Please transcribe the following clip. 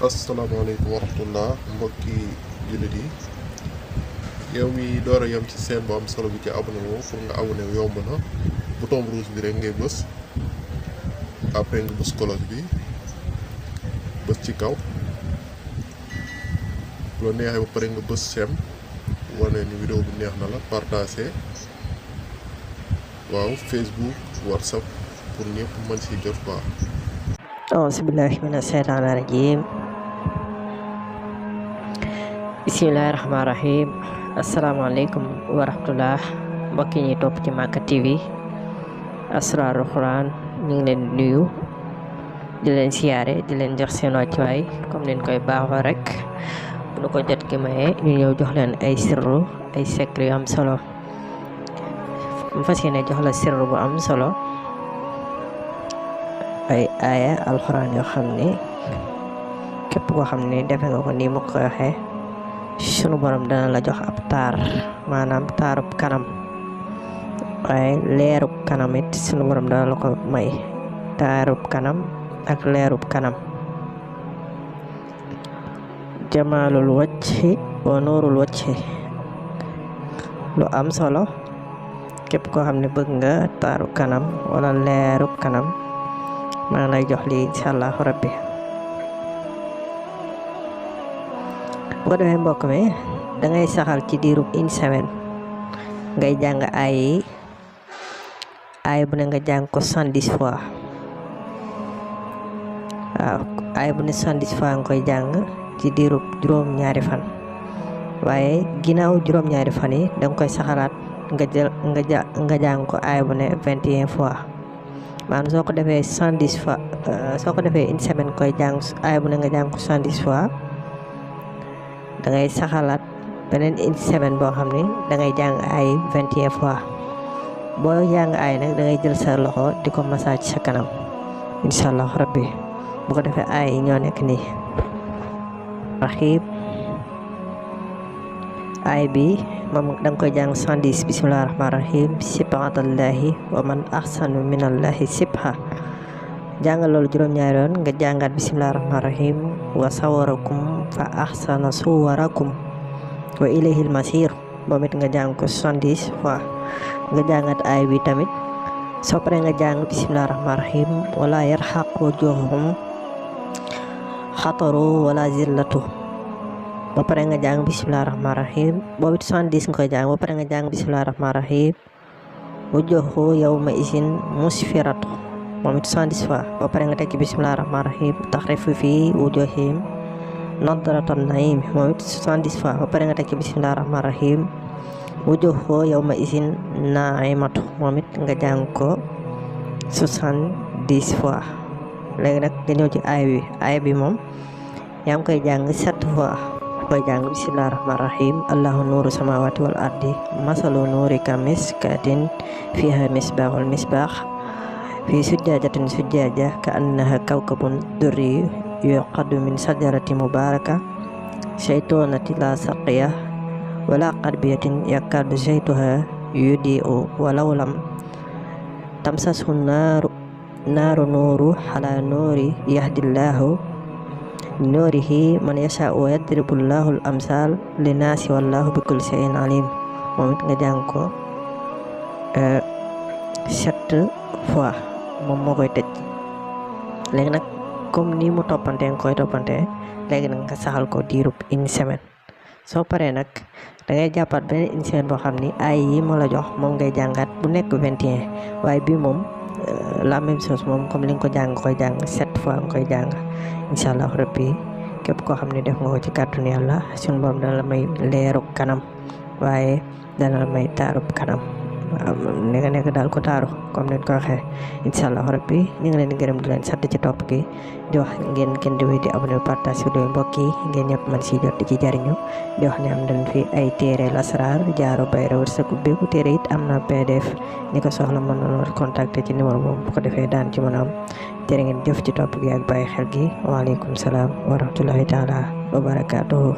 asalaamaaleykum wa rahmatullah mbokki jullit yi yow mi door a yem ci seen bu am solo bi ci abonné woo pour nga abonné yomb na bouton rouge bi rek ngay bës après nga bës cloche bi bës ci kaw bu la neexee ba pare nga bës sem wane ni vidéo bi neex na la partagé waaw Facebook WhatsApp pour ñëpp mën si jot quoi. Auzubillahi mina shaytaani rajim. Bismillahi rahmaani rahim. Asalaamaaleykum wa rahmatullah mbokki ñi topp ci Maka TV Asrarul Quran ñu ngi leen di nuyu di leen siyaare di leen jox seen wàccuwaay comme leen koy baaxoo rek bu nu ko jot ki maye ñu ñëw jox leen ay sirru ay secret yu am solo mu fas yéene jox la sirru bu am solo ay aaya alxuraan yoo xam ne képp koo xam ne defe nga ko nii mu ko waxee sunu borom dana la jox ab taar maanaam taarub kanam waaye leerub kanam it sunu borom dana la ko may taarub kanam ak leerub kanam jamaalul wajhi wa nuurul wajhi lu am solo képp koo xam ne bëgg nga taarub kanam wala leerub kanam maa ngi lay jox lii incha allahu rabbi bu ko defee mbokk mi da ngay saxal ci diirub une semaine ngay jàng aay bu ne nga jàng ko 110 fois waaw aay bu ne 110 fois nga koy jàng ci diirub juróom-ñaari fan waaye ginnaaw juróom-ñaari fan yi da nga koy saxalaat nga jàng ko aay bu ne 21 fois maanaam soo ko defee 110 fois soo ko defee une semaine koy jàng aay bu ne nga jàng ko 110 fois da ngay saxalaat beneen une semaine boo xam ne da ngay jàng ay 21 fois boo jàng ay nag da ngay jël sa loxo di ko massage sa kanam incha allah rabbi bu ko defee ay ñoo nekk nii raxiib ay bi moom da nga koy jàng 110 bismillahi rahmaani rahim sibhatallahi wa man ahsanu minallahi sibha jàngal loolu juróom-ñaari yoon nga jàngaat bismillahi rahmaani rahim wa sawarakum fa ahsana suwarakum wa ilayhil masir moom it nga jàng ko 70 fois nga jàngat ay bi tamit soo paree nga jàng bismillahi rahmaani rahim wala yarhaq wujuhum xataru wala zillatu ba pare nga jàng bismillahi rahmaani rahim boobu it 70 nga koy jàng ba pare nga jàng bismillahi rahmaani rahim wujuhu yawma isin musfiratu moom it 110 fois ba pare nga tekki bismillahi rahmaani rahim taxrifu fi wujuhim nadratan naim moom it 110 fois ba pare nga tekki bismillahi rahmaani rahim wujuhu yawma isin naimatu moom it nga jàng ko 70 fois léegi nag nga ñëw ci aay bi moom yaa ngi koy jàng 7 fois koy jàng bismillahi rahmaani rahim allahu nuuru samawati wal ardi masalu nuurika miskatin fiha misbahul misbah fi sujjajatin sujjaja ka annaha kawkabun durri yuqadu min sajarati mubaraka shaytunati la saqiya wala qarbiyatin yakadu zaytuha yudi'u walau lam tamsashu naaru nuuru ala nuuri yahdillahu nuurihi man yasha'u wa yadribullahu al-amsal linnaasi wallahu bikulli shay'in alim moom it nga jàng ko 7 fois moom moo koy tëj léegi nag comme ni mu toppante nga koy toppante léegi nag nga saxal ko diirub une semaine soo paree nag da ngay jàppaat beneen une semaine boo xam ni ay yi ma la jox moom ngay jàngaat bu nekk 21 waaye bii moom la même chose moom comme li nga ko jàng nga koy jàng 7 fois nga koy jàng incha allah rabbi képp koo xam ne def nga ko ci kàttanu yàlla suñu borom dana la may leerub kanam waaye dana la may taarub kanam waaw nekk daal ko taaru comme ni ko waxee incha allah rabbi ñu ngi leen di gërëm di leen sant ci topp gi di wax ngeen di wéy di abonné partage vidéo mbokk yi ngeen ñëpp man si jot di ci jariñu di wax ne am nañ fi ay téere lasraar jaaro bayra wërsëgu bépp téere it am na PDF ñi ko soxla mën na contacter ci numéro boobu bu ko defee daan ci mën a am jërë ngeen jëf ci topp gi ak bàyyi xel gi waaleykum salaam wa rahmatullahi taala wa barakaatuhu